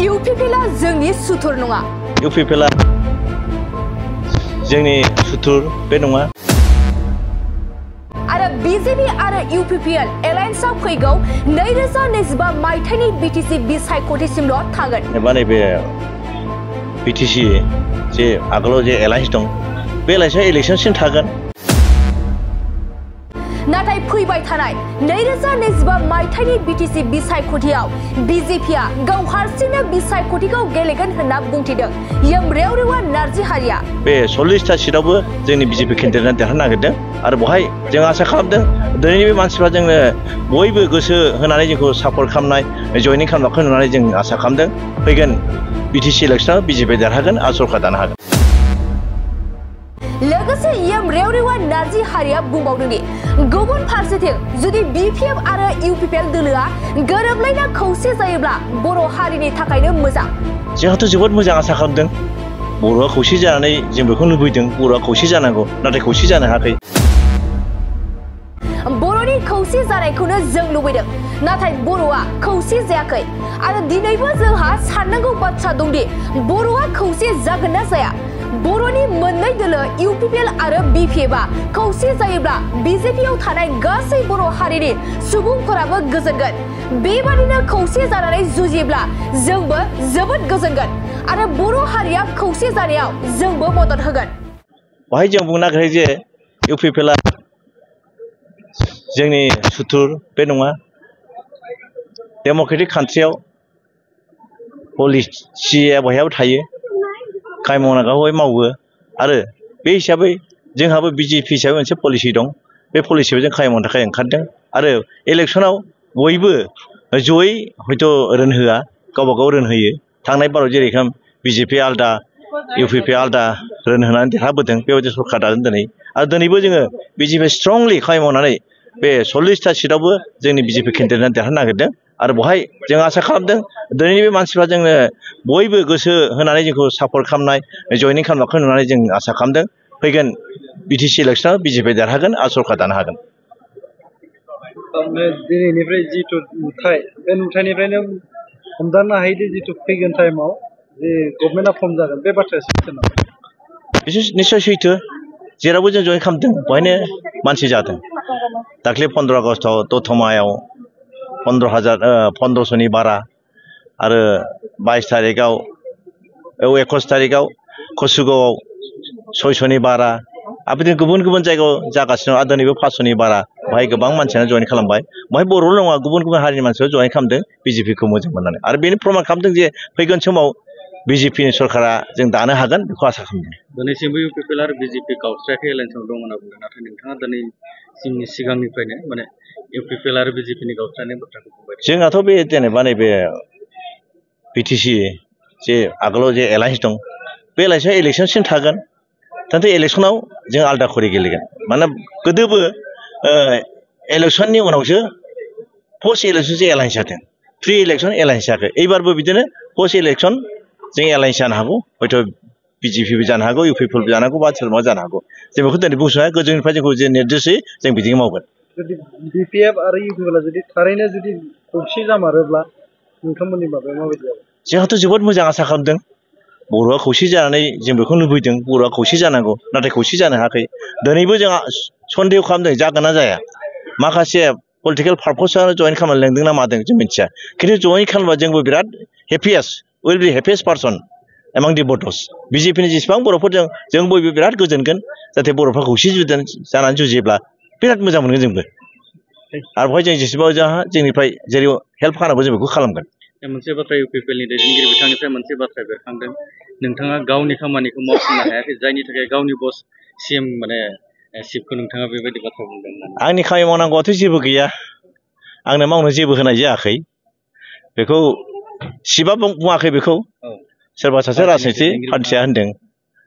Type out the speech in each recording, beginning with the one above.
UPPला जोंनि सुथुर नङा। UPPला जोंनि सुथुर बे नङा। आरो BJP आरो UPPL एलायन्सआव फैगौ 2025 मायथाइनि BTC बिसायख'थिसिमल' थागोन। एबा नैबे BTC जे आगोलाव जे एलायन्स दं बे एलायन्सआ इलेक्शनसिम थागोन। नाथाय फैबाय थानाय 2025 मायथाइनि BTC बिसायख'थियाव BJPआ गाव हारसिंनो बिसायख'थिखौ गेलेगोन होनना बुंथिदों यमरेव रेवा नार्जिहारिया। बे 40टा सिटआवबो जोंनि BJP केन्डिडेटआ देरहानो नागिरदों आरो बहाय जों आसा खालामदों दिनैनि बे मानसिफ्रा जोंनो बयबो गोसो होनानै जोंखौ सापर्ट खालामनाय जयनिं खालामनायखौ नुनानै जों आसा खालामदों फैगोन BTC इलेक्शनाव BJP देरहागोन आरो सरकार दानो हागोन। लोगोसे यमरेव रेवा नार्जिहारिया बुंबावदों दि गुबुन फारसेथिं जुदि BPF आरो UPPL दोलोआ गोरोबलायना खौसे जायोब्ला बर' हारिनि थाखायनो मोजां। जोंहाथ' जोबोद मोजां आसा खालामदों बर'आ खौसे जानानै जों बेखौ लुबैदों बर'आ खौसे जानांगौ नाथाय खौसे जानो हायाखै। बर'नि खौसे जानायखौनो जों लुबैदों नाथाय बर'आ खौसे जायाखै आरो दिनैबो जोंहा साननांगौ बाथ्रा दंदि बर'आ खौसे जागोन ना जाया। बर'नि मोननै दोलो UPPL आरो BPFआ खौसे जायोब्ला BJPआव थानाय गासै बर' हारिनि सुबुंफोराबो गोजोनगोन। बेबादिनो खौसे जानानै जुजियोब्ला जोंबो जोबोद गोजोनगोन आरो बर' हारिया खौसे जानायाव जोंबो मदद होगोन। बाहाय जों बुंनो नागिरो जे UPPLआ जोंनि सुथुर बे नङा। डेम'क्रेटिक कान्ट्रियाव पलिसिया बयहाबो थायो खामानि मावनांगौ मावो आरो बे हिसाबै जोंहाबो BJP हिसाबै मोनसे पलिसि दं बे पलिसियाव जों खामानि मावनो थाखाय ओंखारदों आरो इलेक्सनाव बयबो जयै हयथ' रोन होआ गावबा गाव रोन होयो थांनाय बाराव जेरेखम BJP आलदा UPP आलदा रोन होनानै देरहाबोदों बेबायदि सरकार दादों दिनै आरो दिनैबो जोङो BJP स्ट्रंलि खामानि मावनानै बे 40टा सिटआवबो जोंनि BJP केन्डिडेटआ देरहानो नागिरदों आरो बहाय जों आसा खालामदों दिनैनि बे मानसिफ्रा जोंनो बयबो गोसो होनानै जोंखौ सापर्ट खालामनाय जयनिं खालामनायखौ नुनानै जों आसा खालामदों फैगोन BTC इलेक्शनाव BJP देरहागोन आरो सरकार दानो हागोन। दिनैनिफ्राय जिथु नुथाय बे नुथायनिफ्रायनो हमदांनो हायोदि जिथु फैगोन टाइमाव जे गभर्नमेन्टआ फर्म जागोन बे बाथ्राया सैथो नामा? निस्सय सैथो जेरावबो जों जयेन खालामदों बेवहायनो मानसि जादों। दाख्लै 15 आगस्टआव दतमायाव 1500नि बारा आरो 22 तारिखआव 21 तारिखआव कसुगावआव 600नि बारा आरो बिदिनो गुबुन गुबुन जायगायाव जागासिनो आरो दिनैबो 500नि बारा बेवहाय गोबां मानसियानो जयेन खालामबाय बेवहाय बर'ल' नङा गुबुन गुबुन हारिनि मानसिफोरा जयेन खालामदों BJPखौ मोजां मोननानै आरो बेनि प्रमान खालामदों जे फैगोन समाव BJPनि सरकारा जों दानो हागोन बेखौ आसा खालामदों। दिनैसिमबो UPPL आरो BJP गावस्रायाखै एलायन्सआव दं होनना बुंदों नाथाय नोंथाङा दिनै जोंनि सिगांनिफ्रायनो माने UPPL आरो BJPनि गावस्रानाय बाथ्राखौ बुंबाय। जोंहाथ' बे जेनेबा नैबे BTC जे आगोलाव जे एलायन्स दं बे एलायन्सआ इलेक्शनसिम थागोन नाथाय इलेक्शनाव जों आलदा खरि गेलेगोन मानोना गोदोबो इलेक्शननि उनावसो पस्ट इलेक्शनसो एलायन्स जादों प्रि इलेक्शन एलायन्स जायाखै एबारबो बिदिनो पस्ट इलेक्शन जों एलायन्स जानो हागौ हयथ' BJPबो जानो हागौ UPPLबो जानो हागौ बा सोरबा जानो हागौ जों बेखौ दिनै बुंस' हाया गोजौनिफ्राय जोंखौ जे निर्देश होयो जों बिदिनो मावगोन। जुदि BPF आरो UPPLआ जुदि थारैनो जुदि खौसे जामारोब्ला नोंथांमोननि माबाया माबायदि जागोन? जोंहाथ' जोबोद मोजां आसा खालामदों बर'आ खौसे जानानै जों बेखौ लुबैदों बर'आ खौसे जानांगौ नाथाय खौसे जानो हायाखै दिनैबो जों सन्देह खालामदों जागोन ना जाया माखासे पलिटिकेल पार्पसाव जयेन खालामनो लेंदों ना मादों जों मिथिया खिन्थु जयेन खालामबा जोंबो बिराद उइल बि हेपिएस्ट पार्सन एमां दि भटार्स BJPनि जेसेबां बर'फोरजों जों बयबो बिराद गोजोनगोन जाहाथे बर'फ्रा खौसे जानानै जुजियोब्ला बिराद मोजां मोनगोन जोंबो आरो बेवहाय जों जेसेबां जोंनिफ्राय जेरै हेल्प खालामनांगौ जों बेखौ खालामगोन। मोनसे बाथ्रा UPPLनि दैदेनगिरि बिथांनिफ्राय मोनसे बाथ्रा बेरखांदों नोंथाङा गावनि खामानिखौ मावफुंनो हायाखै जायनि थाखाय गावनि बस CM माने सिफखौ नोंथाङा बेबायदि बाथ्रा बुंदों होननानै। आंनि खामानि मावनांगौआथ' जेबो गैया आंनो मावनो जेबो होनाय जायाखै बेखौ सिबा बुङाखै बेखौ सोरबा सासे राजनितिक पार्टिया होनदों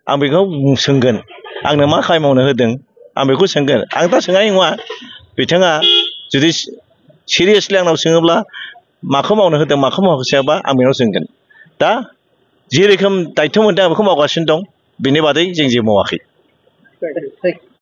आं बेखौ सोंगोन आंनो मा खामानि मावनो होदों आं बेखौ सोंगोन आं दा सोंनाय नङा बिथाङा जुदि सिरियासलि आंनाव सोङोब्ला माखौ मावनो होदों माखौ मावाखैबा आं बेनाव सोंगोन दा जेरोखोम दायथ' मोनदों आं बेखौ मावगासिनो दं बेनि बादै जों जेबो मावाखै।